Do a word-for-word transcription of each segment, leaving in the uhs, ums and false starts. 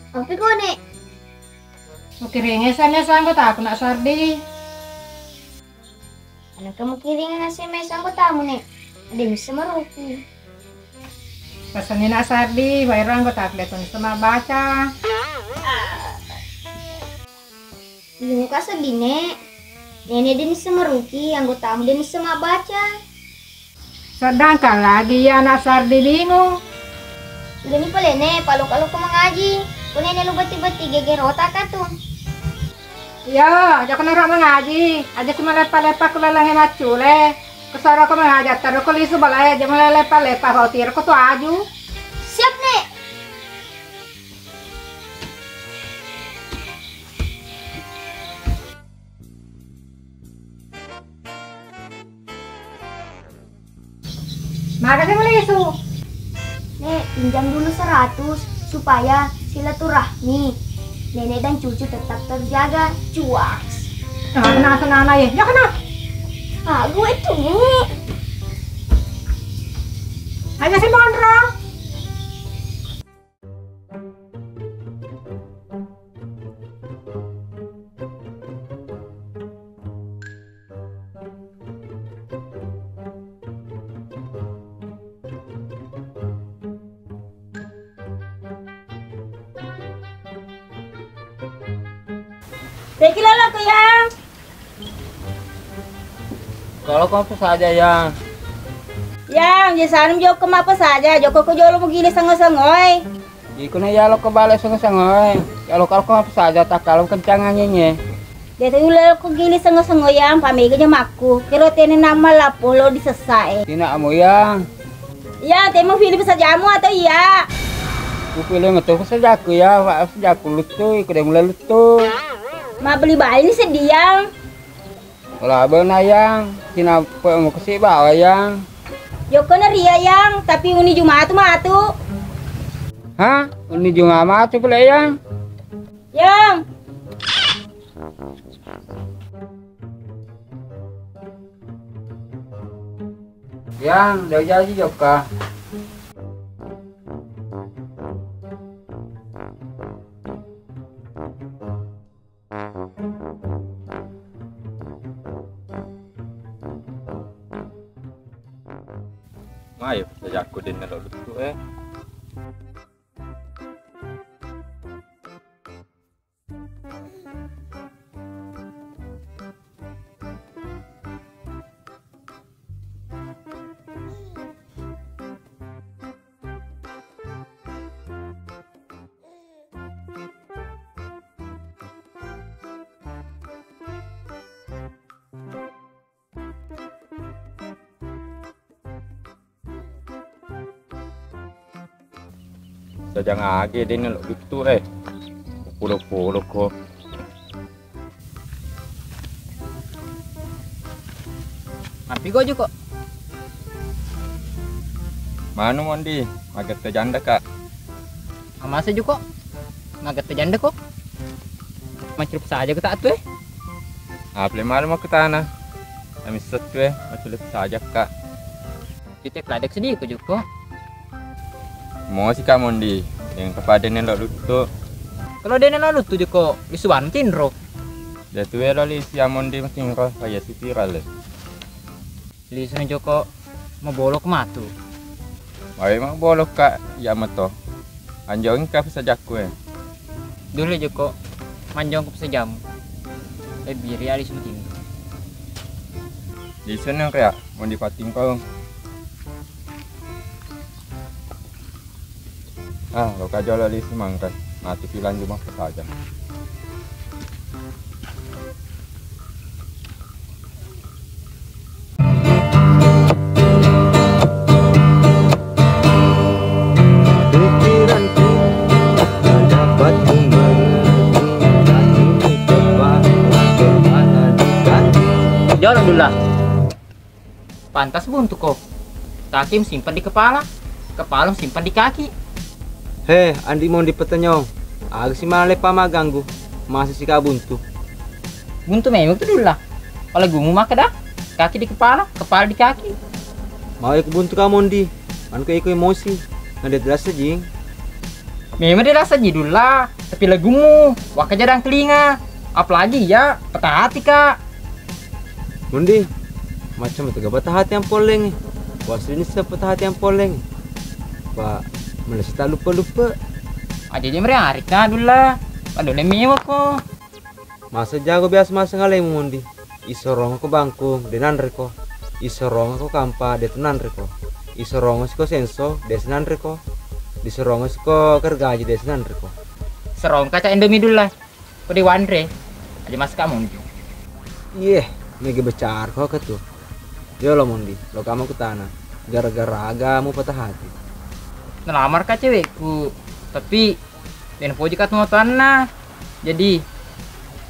Ampi ko, Nek. Mukiringi S M S anggotaku, Nak Sardi. Anakka mukiringi S M S anggotamu, Nek. Dé' misseng maruki. Pesenni Nak Sardi, bairo anggotaku dé' to misseng mabbaca. Inuka seddi, Nek. Nenek dé' misseng maruki, anggotamu dé' misseng mabbaca. Sedangkan lagi iya Nak Sardi bingung. Gani pale, Nek, paloka-loka mangaji. Ko Nenek lu betti-betti gegerota katu. Iya, aja ko naro mangaji. Aja ko maleppa-leppa ku lalangnge maccule. Ko saro ko mangaji, taro ko lisu balae, aja maleppa-leppa, bau tiro ko tu aju. Siap, Nek. Maga sih melisu? Nek, pinjam dulu seratus supaya silaturahmi nenek dan cucu tetap terjaga. Cuaks. Nah, kena sana ya. Ya kena. Ah, gue itu, Nek. Aja sih, Monro. Teki lalo ko, Yang. Kalau kau apa saja, Yang? Yang, biasanya joko apa saja, joko ko jolo mugiling sengo-sengo e. Iko na yalo ko bale sengo-sengo e. Yalo kalau kau apa saja, tak kalau kencang anginnya. Dia tu yalo ko giling sengo-sengo, Yang, pamega jamakku. Kero tene nama lapolo di sesa e. Tina amu, Yang. Iya, temu pilih pesajamu atau iya? Ku pilih metu pesajaku, ya, Pak, pesajaku lutu, iku deh mulai lutu. Ma beli bali ni sedih, Yang. Laba na, Yang, sinape mukesi bawa, Yang. Joko na ria, Yang, tapi uni Jumatu matu. Hah? Uni Juma matu pula, Yang? Yang. Yang, udah jadi jokka. Mayo pesajakku dé' nalo lutu e. Sajang age dé' nalo lutu e. Pulo-pulo ko. Ampi goju ko. Manu Mondi, magette janda ka. Amase juko. Magette janda ko. Macurup saja ko tak tu e. Aple malu mau ke tanah. Kami setu e, macurup saja ka. Kita keladek sedih ko juko. Mosi ka Mondi, yang kepada nelo lutu. Kalau dia nelo lutu juko, lisuan tinro. Dia tu elo li si Amondi matinro, kaya si viral e. Lisuna joko mabolok matu. Wae mabolok ka iya meto. Anjongi ka pesajakku e. Dulu joko manjong ku pesajamu. Lebbi ri alis mutini. Lisuna ria mau dipatingkong. Ah, loka jolo lisu mangka. Mati pilanju mappesaja. Pikiranku mendapat mengerti, hatimu terbang, terpana di kaki. Jolo dulu lah. Pantas buntu ko. Kaki simpan di kepala, kepala simpan di kaki. He, andi mau dipetanyong. Aga si male pa maganggu. Masa si ka buntu. Buntu memang tu dulu lah. Pala gumu maka dah. Kaki di kepala, kepala di kaki. Mau ikut buntu kamu ndi. Anu ke ikut emosi. Nade jelas jing. Memang dia rasa ji dulu lah. Tapi lagumu, wakka jadang telinga. Apalagi ya, patah hati, Kak. Mundi, macam itu gak patah hati yang poleng. Wasli ini siapa patah hati yang poleng. Pak, mana sih tak lupa-lupa. Aja aja meri arik nah dulla. Aduh, lemi wako. Masa jago biasa masa ngalemu, Mondi. Isorongko bangkung, de nanreko. Isorongko kampa, de tu nanreko. Isorongko siko senso, de sinanreko. Disorongko siko kergaji, de sinanreko. Serong kaca Indomie dulu lah. Ko de wanre. Aja maska Mondi. Iye, mega becar ko ketu. Yo lo Mondi, lo kamu ke tanah. Gara-gara agamu patah hati. Nalamar ka cewekku, tapi den poji ka tomatoanna. Jadi,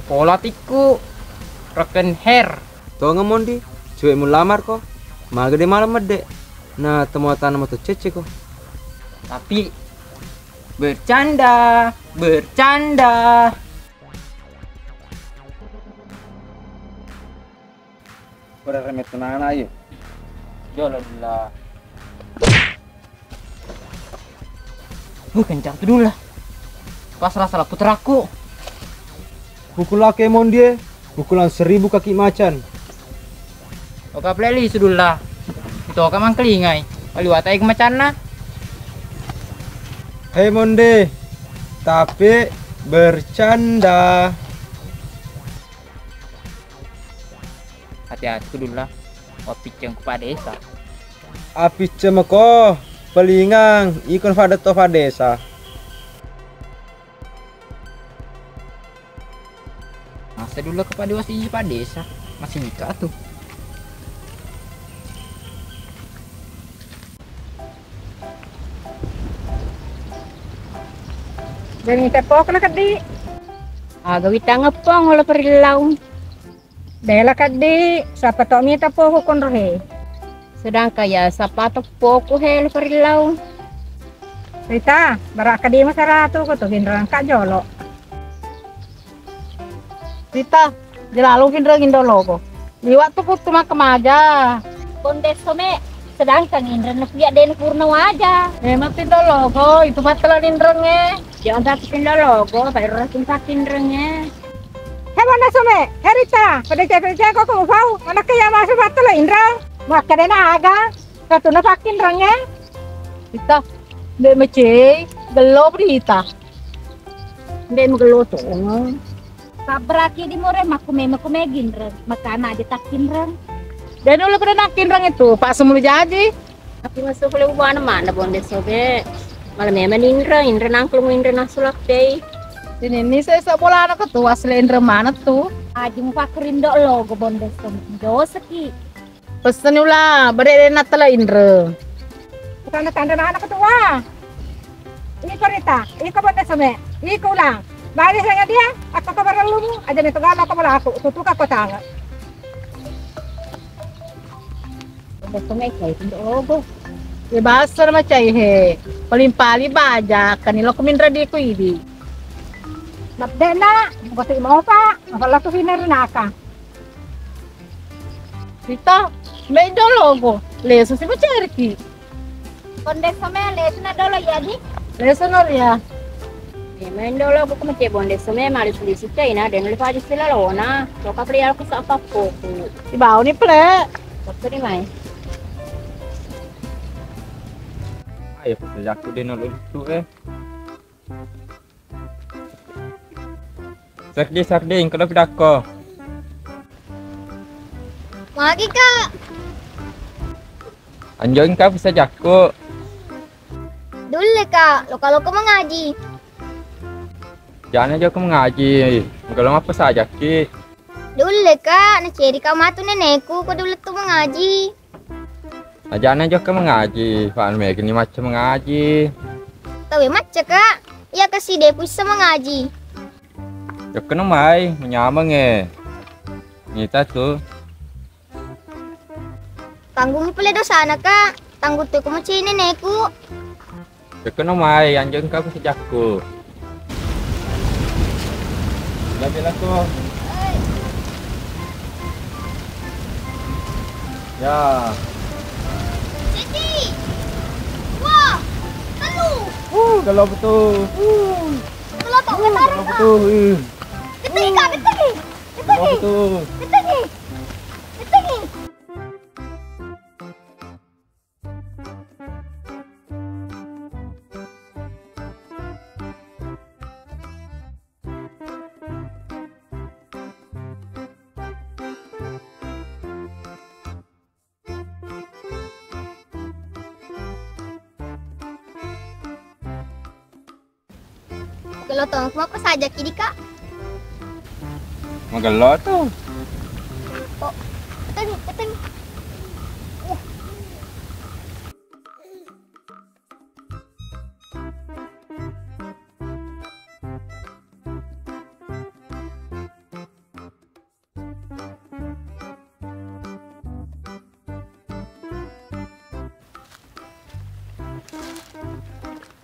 pola tikku roken hair. Tonga Mondi, cewekmu lamar ko. Maga de malam medde. Nah, tomatoanna mato cece ko. Tapi bercanda, bercanda. Ora remet tunana ayo. Jolo lah. Wih, kencang tu dulu lah. Pas rasa lah putraku. Pukul ake Mondie, pukulan seribu kaki macan. Oka pleli sudulla. Itu oka mangkelingai. Liwat aja macanna. Hei Monde, tapi bercanda. Hati-hati ku dulla. Wapicceng ku Pak Desa. Apicceng mako, pelingang, ikon fada to Pak Desa. Masa dulla ke Pak Desa, Pak Desa. Masih nikah tuh. Demi tepok na keddi. Aga witang ngepong ola perillau. Dela keddi, sapa to mita pohu konro he. Sedangkan ya sapa to poku he le perillau. Rita, bara keddi masaratu ko to ginrang ka jolo. Rita, jelalu ginrang indo logo. Liwat tu kuttu makkemaja. Kondesso me, sedangkan inreng na pia dena purna waja. Memang tindo logo, itu mattelan inreng e. Jangan tapi tindo logo, baru rasa sakit inreng e. He mana some, he Rita, pada cewek-cewek kok kamu bau, mana kaya masuk mattelan inreng. Makkeda naga, satu na pakkinreng e. Rita, de mecei, gelo berita. De magello tongo. Sabbaraki di more makkume-makkume ginreng, makana aja takkinreng. De nulle pada nakkinreng itu, Pak semulu jaji. Tapi masuk le uwana mana bonde sobe. Malah memang inreng, inreng nangklu inreng nasulak dei. Sini ni saya sekolah anak ketua selain inreng mana tu. Aji mupakkerindo logo bonde sobe. Joseki. Pesseni ula, bede de nattala inreng. Bukan tanda anak ketua. Iko Rita, iko bonde some, iko ulang. Bali saya dia, aku kabar lumu, aja ni tugala aku balaku, tutuka kotanga. Bonde some kai tindogo. Ye basar macai he. Paling-paling baja, kan ilo kuminra di ku idi. Mabdena, goti mau pak, apa laku sinar naka. Rita, me jologo, lesu si maceriki. Kondesso me lesu na dolo ya di. Lesu no ya. Memang dolo aku kemece bondesso me malis-lisu caina dan lupa aja sila lona. Loka pria aku sapa poku. Di bawah ni ple. Waktu di mai. Ayo, aku jaku deh nol itu eh. Sardi, Sardi, engka lo pidakko. Magi, Kak? Anjo engka bisa jakku. Dulle, Kak, loka-loka mengaji. Jana jokka mengaji, engka lo mappesajakki. Dulle, Kak, naceri ka matu neneku ko dulle tu mengaji. Ajana jokka mengaji, fa mega ni macca mengaji. Tawe macca, Kak. Iya kasi de puissa mengaji. Jokka no mai, menyameng e. Nita tu. Tanggungi pale dosana, Kak. Tanggung tu ko macai neneku. Jokka no mai, anjo engka ku sejakku. Bela-bela ko. Ya. Siji. Dua. Telu. Uh, kalau betul. Uh. Betul, eh. Betul, Kak, betul. Betul. Betul. Betul. Betul. Magello tongeng ko mappasajang ki, Kak. Magello tu. Oh, peteng, peteng. Uh.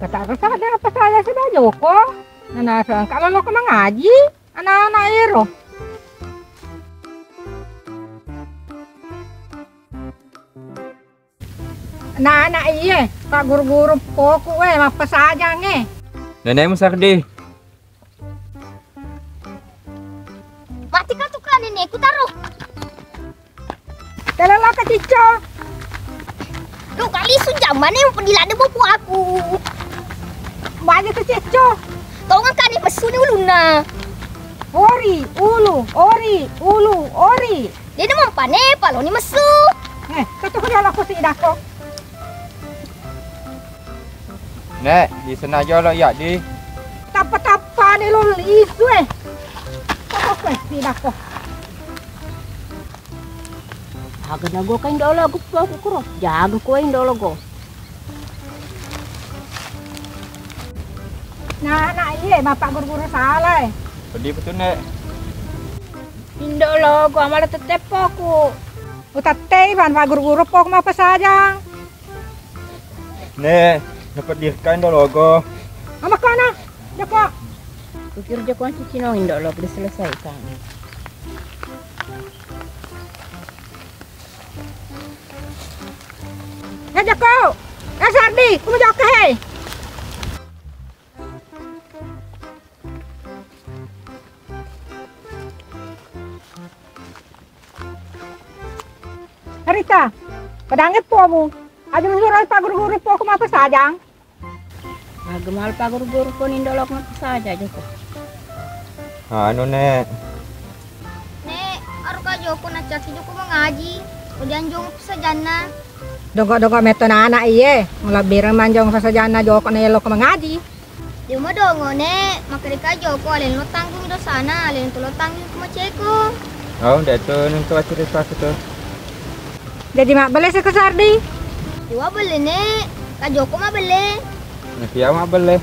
Kata-kata ada apa saya sudah joko. Nana sangka lo ke mengaji anak-anak ero. Nana iye, Pak Guru-guru poku we mappasajang e. Nenekmu Sardi. Mati kau tuh kan nenekku taruh. Dalam laka Cicco. Lu kali su jammane yang pedilade bopu aku. Banyak ke Cicco. Tongeng kani messu ni ulunna. Ori, ulu, ori, ulu, ori. Dena mampane paloni messu. Eh, tutuku dia lako si idako. Nek, di sana jolo ya di. Tappa-tappa ni lo lisu eh. Apa kue si idako. Aga nago ka indo lo gu po ku kuro. Jago ko indo lo go. Nah, nah, iye, Bapak guru-guru salah eh. Peddi betul nek. Indo lo go amala tetep poku. Utattei ban Pak guru-guru poku mappasajang. Nek, napeddi ka indo lo go. Amakana, Joko. Kukira Joko cuci no indo lo, udah selesai kan. Eh, Joko. Eh, Sardi, kamu Joko, hei. Rita, pedangnge pomu. Aja musuroi Pak guru-guru poku mappasajang. Aga mala Pak guru-guru ko nindo lo mappasajang Joko. Anu, Nek. Nek, aro ka Joko nacaki Joko mengaji. Udah jong pasajanna. Dongko-dongko metto na anak iye, mulabbireng manjong pasajanna Joko na yello ko mengaji. Dé' madongo, Nek, makkedaka Joko, alena lo tanggung dosana, alena tu lo tanggung ku maceko. Oh, nda' tu nengka waccerita aku tu. Jadi mabbelle seko Sardi? Dua belle, Nek, ka Joko mabbelle. Nakia mabbelle?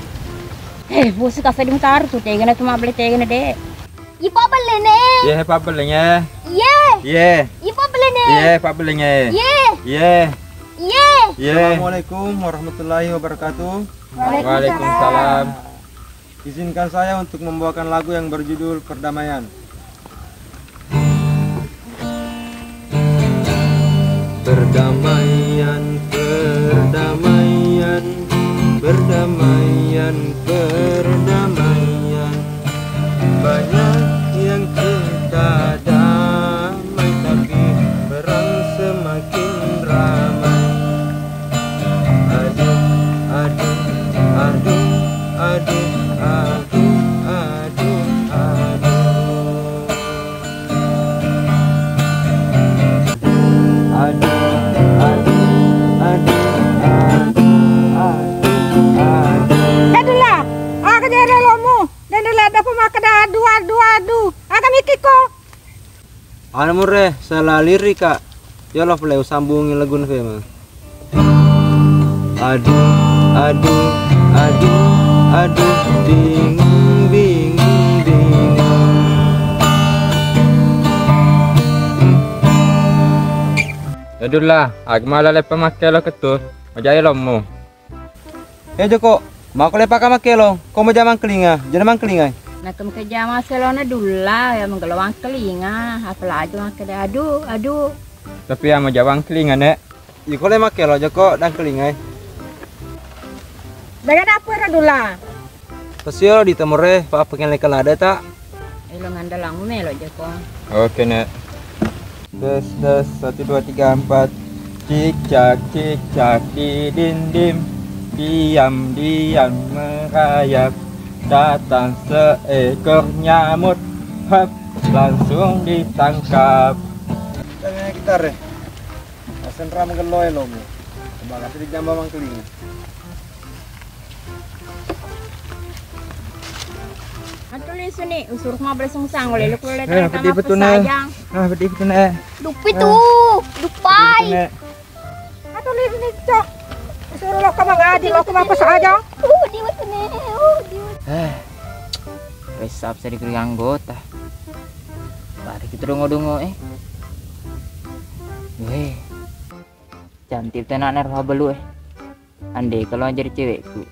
Eh, busu ka Fedi mutaru tu, tegana tu mabbelle, tegana, Dek. Ipa belle, Nek. Ye, pa belle, Nek. Ye. Ye. Ipa belle, Nek. Ye, pa belle, Nek. Ye. Ye. Ye. Assalamualaikum warahmatullahi wabarakatuh. Waalaikumsalam. Izinkan saya untuk membawakan lagu yang berjudul Perdamaian. Perdamaian, perdamaian, perdamaian, perdamaian. Banyak yang kita damai, tapi perang semakin ramai. Aduh, aduh, aduh, aduh, aduh, aduh, aduh. Aduh, aduh, aduh, aduh, aduh, aduh. Eh, Dulla, aga jere lomu? Dende ladda pa makkeda aduh, aduh, aduh. Aga mikiko? Anu mure, salah lirik, Kak. Yolo pole usambungi laguna fema. Aduh, aduh, aduh, aduh, bingung, bingung, bingung. Aduh lah, aga mala leppa makkelo ketu, majai lommu. Eh, Joko, mako lepaka makkelo, ko maja mangkelinga, jana mangkelingai. Nakem kejama selona Dulla, ya menggelo mangkelinga, apalagi makkeda aduh, aduh. Tapi ya maja mangkelinga, Nek. Iko le makkelo Joko, dangkelingai. Daga dapur Dulla. Sio di temure, pa pengen leka lada tak? Elo ngandalang melo jako. Oke, Nek. Tes, tes, satu, dua, tiga, empat. Cicak, cicak di dinding. Diam-diam merayap. Datang seekor nyamuk. Hap, langsung ditangkap. Tanya gitar ya? Asen ram gelo elomu. Coba kasih dijambah mangkeling. Atuli suni, usuruk mabela sungsang, oleh lu kulit. Eh, pedih betul, Nek. Ah, pedih betul, Nek. Dupi tu, dupai. Pedih betul, Nek. Atuli suni, Cok. Usuruk lo ke Bang Adi, lo ke Bang Pesajang. Uh, diwet ne, uh, diwet. Eh, resap sedikit anggota. Bari kita dongo-dongo, eh. Weh. Cantik tu anakna roha balu, eh. Andai kalau jadi cewekku.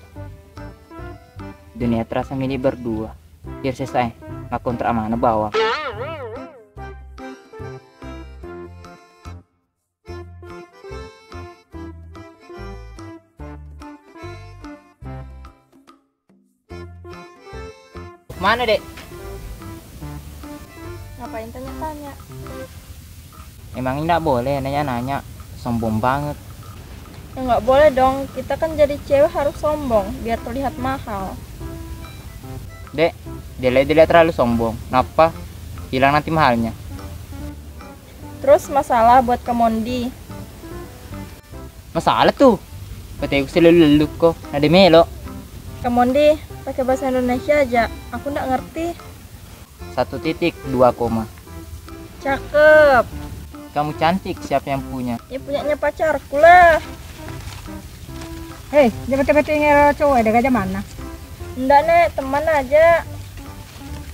Dunia terasa milik berdua. Biar selesai, nggak kontrak mana bawah. Mana, Dek? Ngapain tanya-tanya? Emang nggak boleh nanya-nanya, sombong banget. Ya nggak boleh dong, kita kan jadi cewek harus sombong biar terlihat mahal. Dek, dele-dele terlalu sombong. Kenapa? Hilang nanti mahalnya. Terus masalah buat Kak Mondi. Masalah tuh. Peteku selalu lelukko, nade melo. Kak Mondi, pakai bahasa Indonesia aja. Aku ndak ngerti. Satu titik dua koma. Cakep. Kamu cantik, siapa yang punya? Ya punyanya pacarku lah. Hei, jangan bete-bete ngero cowok, ada gajah mana? Ndak, Nek, teman aja.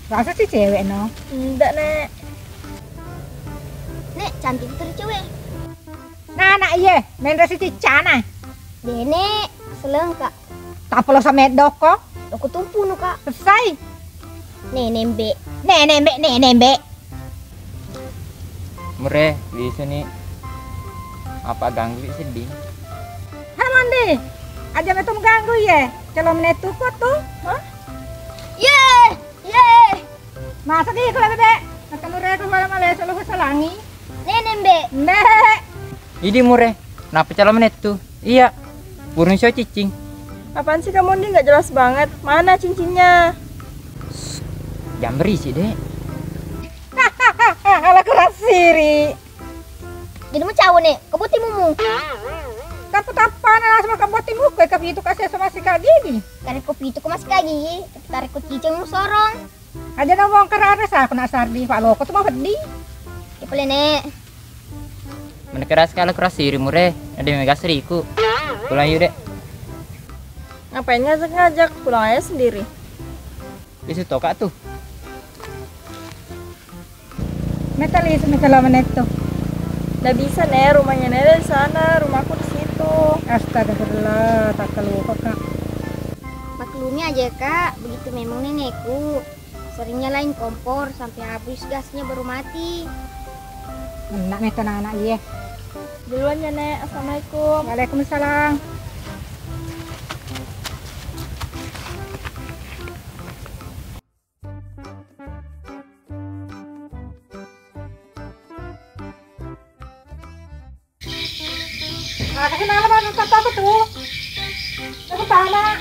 Rasa sih cewek, no? Ndak, Nek. Nek, cantik terus cewek. Nah, anak iye, main resi cicana. Dene, selengka. Tapelo sameddoko. Loko tumpunu, Kak. Selesai. Nenembe. Nenembe, nenembe. Mure, bisa nih. Apa ganggu sedih? Hai, Mondi. Aja metu mengganggu, ye. Calon menettuko tuh. Hah? Ye, ye. Masa di kalau bebek? Kata mure, kalau malah selalu salangi. Nenembe. Mbe. Idi mure, napa calo menettu? Iya, burung sio cicing. Apaan sih kamu, Ndi? Nggak jelas banget. Mana cincinnya? Jangan berisik, Dek. Ala kurang siri. Jadi mau cawo, Nek. Keboti mumu. Tapa-tapa na langsung makan boti muku, kapitu kasih sama si Kak Gigi. Karena kopi itu kok masih Kak Gigi, tapi tarik cicing mu sorong. Aja na wong karana sa aku nak sardi, Pak Loko tu mau peddi. Ya boleh, Nek. Menekera sekali keras siri mure, ada mega seriku. Pulang yuk, Dek. Ngapain ngajak-ngajak? Pulang aja sendiri. Bisa toka tuh. Metali semisal lawan itu. Nggak bisa, Nek, rumahnya Nenek di sana, rumahku di situ. Astagfirullah, tak kelupa, Kak. Maklumi aja, Kak, begitu memang nenekku. Sering nyalain kompor sampai habis gasnya baru mati. Enak nih anak-anak, iya. Duluan ya, Nek. Assalamualaikum. Waalaikumsalam. Ah, kasi na naman ang tata ko to. Nakatama.